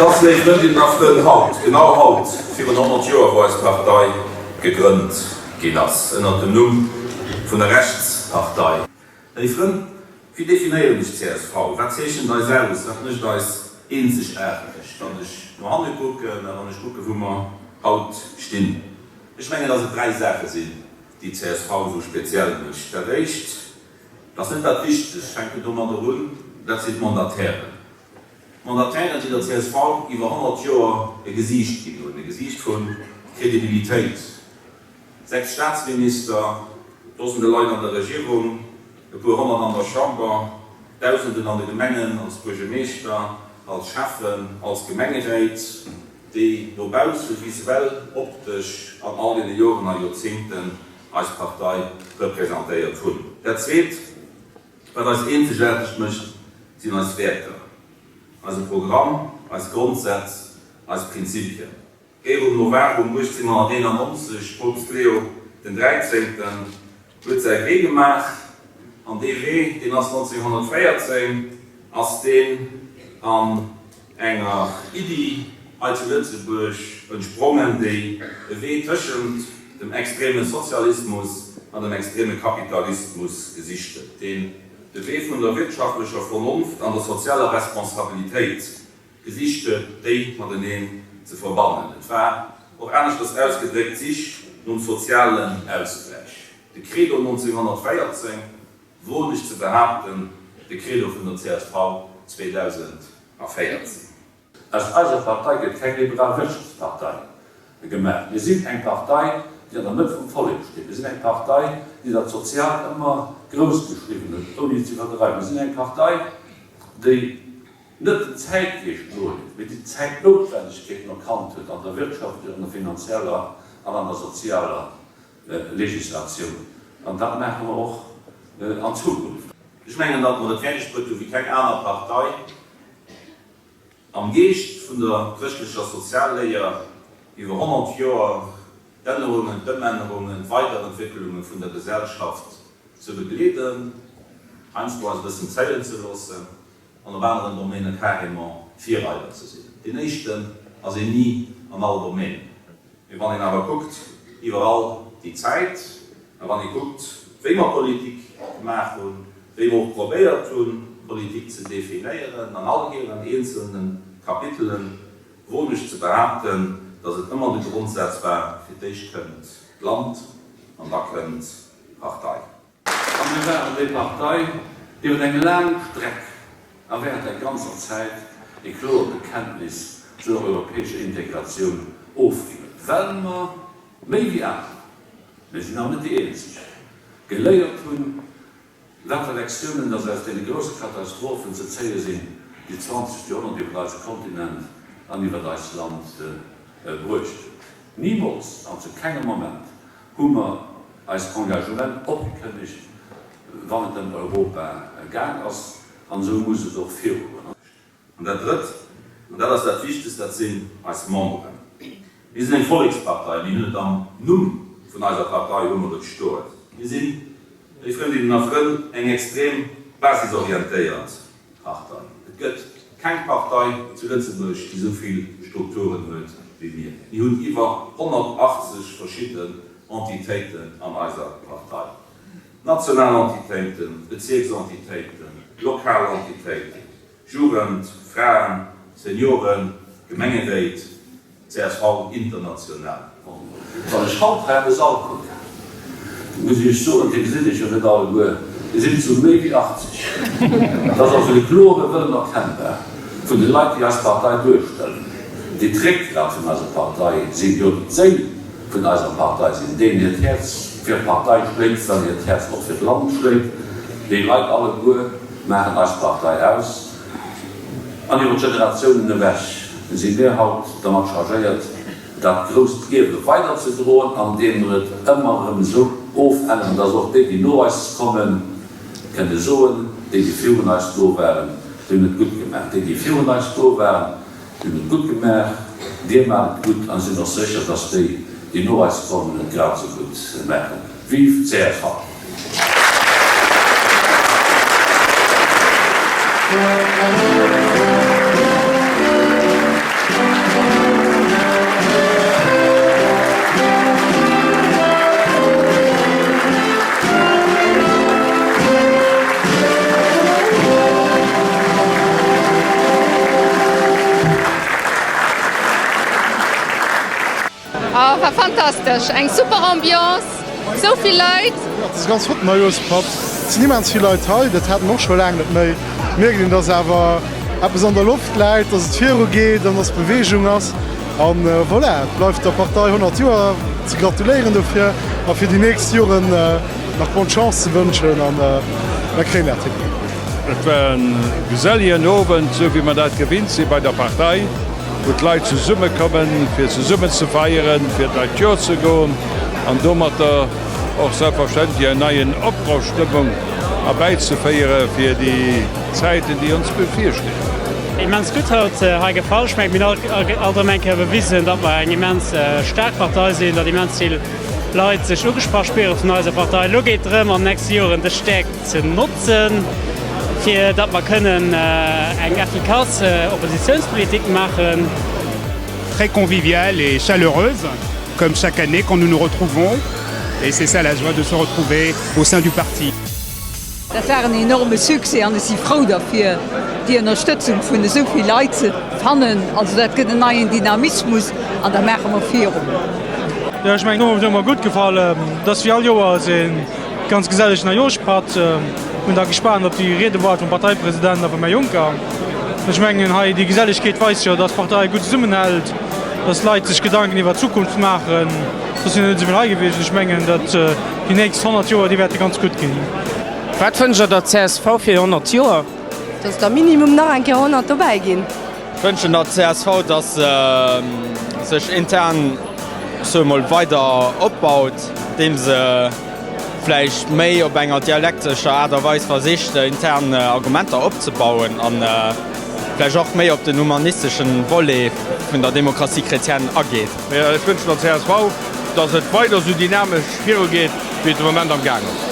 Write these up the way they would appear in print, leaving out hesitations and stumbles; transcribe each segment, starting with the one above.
Et ass, léif Frëndinnen a Frënn, haut, genau haut virun 100 Joer, wou eis Partei gegrënnt ginn ass, ënnert dem Numm vun der Rechtspartei. Léif Frënn, wéi definéieren ech csv? Wat zeechent eis aus? Wat mécht eis eenzegaarteg, wann ech no hanne kucken a wann ech kucken, wou mer haut stinn? Ech mengen, dass et dräi Saache sinn, déi csv esou speziell mécht. Dat éischt, dat ass net dat Wichtegst, ech fänken domadder un, dat sinn d'Mandatairen. D'Mandatairen, déi der csv iwwer 100 Joer e Gesiicht ginn hunn, e Gesiicht vu Kredibilitéit. 6 Staatsminister, Dosende Leit an der Regierung, e puer 100 an der Chamber, Dausenden an de Gemengen als Buergermeeschter, als Schäffen, als Gemengeréit, déi no bausse visuell, optesch an all deene Joren a Joerzéngten eis Partei representéiert hunn. Dat Zweet, wat eis eenzegaarteg mécht, sinn eis Wäerter, eise Programm, eis Grondsätz, eis Prinzipien. Rerum Novarum 1891, Poopst Leo den Dräizéngten huet säi Wee gemaach, an dee Wee, deen ass 1914 ass deen an enger Iddi hei zu Lëtzebuerg entsprongen, déi e Wee tëschent dem extreme Sozialismus an dem extreme Kapitalismus gesicht huet, deen de Wee vun der wirtschaftlecher Vernonft an der sozialer Responsabilitéit Gesicht huet, déi mateneen ze verbannen. Et war, och aneschters ausgedréckt, d'Sich nom sozialen Ausgläich. De Credo 1914, woen ech ze behaapten, de Credo vun der csv 2014. Aus eiser Partei gëtt keng liberal Wirtschaftspartei gemaach. Mir sinn eng Partei, déi an der Mëtt vum Vollek steet. Mir sinn eng Partei, déi dat Soziaalt ëmmer grouss geschriwwen huet, ouni et ze iwwerdreiwen. Mir sinn eng Partei, déi net den Zäitgeescht noleeft, mee déi d'Zäitnoutwendegkeeten erkannt huet an der wirtschaftlecher, an der finanzieller an an der sozialer Legislatioun. An dat maache mer och an Zukunft. Ech mengen, datt mer et fäerdeg bruet hu wéi keng aner Partei, am Geescht vun der chrëschtlecher Sozialléier iwwer 100 Joer d'Ännerungen, d'Ëmännerungen, d'Weiderentwécklunge vun der Gesellschaft ze begleeden, heiansdo eis e bëssen zéien ze loossen. an op aneren Domaine carrément Virreider ze sinn. Deen éischten ass een ni an all Domaine, mee wann een awer kuckt iwwer all déi Zäit a wann ee kuckt, wéi mer Politik gemaach hunn, wéi mer och probéiert hunn, Politik ze definéieren an all hiren eenzelne Kapitelen, woen ech ze behaapten, datt et ëmmer de Grondsaz war, fir d'éischt kënnt d'Land an da kënnt d'Partei. A mir waren déi Partei, déi iwwer eng laang Streck a während der ganzer Zäit e kloert Bekenntnis zu der europäescher Integratioun ofginn huet, well mer méi wéi aner, mir sinn awer net déi eenzeg, geléiert hunn, wat fir Lektiounen dass aus deene grousse Katastrophen ze zéie sinn, déi d'zwanzegt Joerhonnert iwwer eise Kontinent an iwwer eist Land bruecht huet. Nimools an zu kengem Moment hu mer eist Engagement opgekënnegt, wann et ëm Europa gaang ass, an esou muss et och virugoen. An dat Drëtt, an dat ass dat Wichtegst, dat sinn eis Memberen. Mir sinn eng Vollekspartei, mir hunn et am Numm vun eiser Partei hu mer et stoen. Mir sinn, léif Frëndinnen a Frënn, eng extrem basisorientéiert Partei. Et gëtt keng Partei zu Lëtzebuerg, déi esou vill Strukturen huet wéi mir. Mir hunn iwwer 180 verschidden Entitéiten an eiser Partei. National Entitéiten, Bezierksentitéiten, lokal Entitéiten, Jugend, Fraen, Senioren, Gemengeréit, Csv international. Wann ech haut hei an de Sall kucken, muss ech Iech soen, Dir gesitt Iech jo net alleguer, Dir sidd zu méi wéi 80. Et ass also e klore Wëllen erkennbar vun de Leit, déi eis Partei duerstellen, déi d'Réckgrat vun eiser Partei sinn, jo d'Séil vun eiser Partei sinn, deenen hiert Häerz fir d'Partei schléit, well hiert Häerz och fir d'Land schléit. Déi Leit alleguer maachen eis Partei aus. An iwwer d'Generatiounen ewech si mir haut dermat chargéiert, dat grousst Ierwe weiderzedroen, andeem mer et ëmmer erëm esou ofänneren, dass och déi, déi no eis kommen, kënne soen, Déi, déi virun eis do waren, déi hunn et gutt gemaach. Déi, déi virun eis do waren, déi hunn et gutt gemaach. Dir maacht et gutt. An ech sinn och sécher, dass déi, déi no eis kommen, et grad esou gutt maachen. Vive csv! Oh, war fantastesch, eng super Ambiance, sou vill Leit. Et ass e ganz flotten Neijooschpatt. Et sinn immens vill Leit hei, dat hat en och scho laang net méi. Mierkt een, dass awer eppes an der Loft läit, dass et viru geet an dass Beweegung ass. An voilà, et bleift der Partei 100 Joer ze gratuléieren dofir a fir déi nächst Joren nach bonne Chance ze wënschen an da kréie mir dat hin. Et war e gesellegen Owend, esou wéi mer dat gewinnt si bei der Partei, wou d'Leit zesummekommen, fir zesummen ze feieren, fir d'neit Joer ze goen an domatter och selbstverständlech eng neien Opbrochstëmmung erbäizeféiere fir déi Zäiten, déi ons bevirstinn. Immens gutt haut hei gefall. Ech mengen, mir hunn alt erëm eng Kéier bewisen, datt mer eng immens staark Partei sinn, datt immens vill Leit sech ugesprach spiere vun eiser Partei. Elo geet et drëm, an den nächste Joren dës Stäerkt ze notzen, fir datt mer kënnen eng effikass Oppositionspolitik maachen. Très conviviale et chaleureuse, comme chaque année quand nous nous retrouvons, et c'est ça la joie de se retrouver au sein du parti. Dat war en enorme Succès an ech si frou derfir, déi Ënnerstëtzung vun esou vill Leit ze fannen. Also dat gëtt en neien Dynamismus an da maache mer virun. Jo, ech mengen, den Owend huet mer gutt gefall. Et ass wéi all Joers e ganz gesellegen Neijooschpatt. Hunn da gespaant op déi Riedewuert vum Parteipresident a vum Här Juncker. Ech mengen, hei déi Gesellegkeet weist jo, dass d'Partei gutt zesummenhält, dass d'Leit sech Gedanken iwwer d'Zukunft maachen. Soss sinn der net esou vill hei gewiescht. Ech mengen, datt déi nächst 100 Joer, déi wäerte ganz gutt ginn. Wat wënscht Der der csv fir 100 Joer? Dass der minimum nach eng Kéier 100 dobäi ginn. Ech wënschen der csv, dass se sech intern, soe mol, weider opbaut, deem se vläicht méi op enger dialektescher Aart a Weis versicht, intern Argumenter opzebauen an vläicht och méi op den humanisteschen Volet vun der Démocratie chrétienne ageet. Ech wënschen der csv, dass et weider esou dynamesch virugeet, wéi et de Moment am Gaang ass.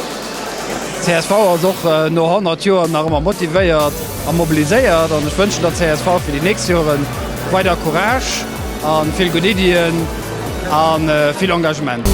Csv ass och no 100 Joer nach ëmmer motivéiert a mobiliséiert an ech wënschen der csv fir déi nächst Joren weider Courage a vill gutt Iddien a vill Engagement.